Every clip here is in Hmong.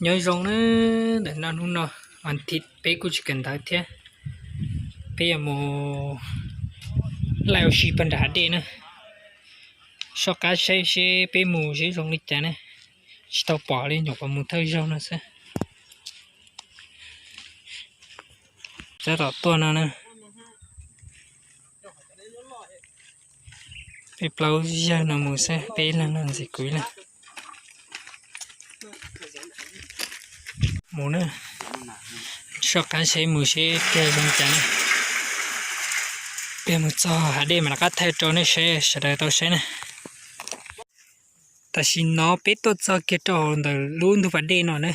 Nyob zoo na, ntawm no hnub no, as thiv peb kuj tsis kawm ntawv thiab, peb yuav mus laij ua si pog nram hav dej na, soj qab saib seb peb mus seb zoo li cas ne, tsis tau pom li, nyuam qhuav mus thawj zaug no xwb. Tab tom tuaj no na, peb plaub yawg no mus xwb, peb ib leeg no ntxiv kuv ib leeg mus na. Soj qab seb mus seb kiag zoo cas na. Peb mus txog hav dej mas rov qab thaij rau nej sawv daws tau saib na. Tam sim no peb tuaj txog kiag rau hauv ntawm lub ntug pas dej no na,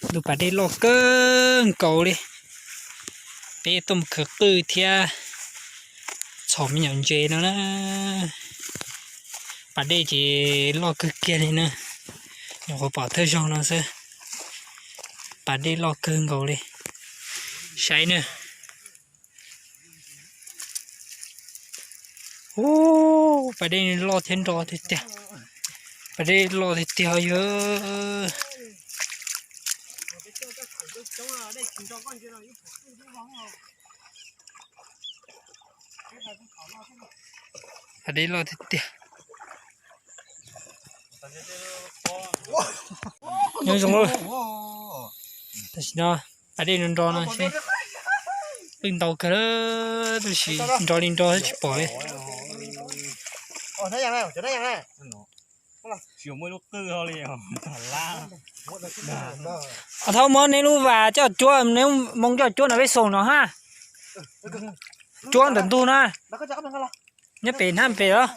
ntug pas dej loj kawg nkaus li. Peb tuaj mus khawv qwj thiab txhom me nyuam ntses no na. Pas dej ces loj kawg kiag li na, nyuam qhuav pom thawj zaug no xwb. Pas dej loj kawg nkaus li, saib na. Ub, pas dej loj thiab nro tiag tiag, pas dej loj tiag tiag yog. Pas dej loj tiag tiag. Nyob zoo, tam sim no pas dej nro nro no seb, qwj ntau kawg, tab sis nro li nro tsis pom li. Thaub muab neb lub vas coj cuab, neb moo coj cuab no peb xoo no ha. Cuab ntawm ntug na, nyob pem hnab pem os.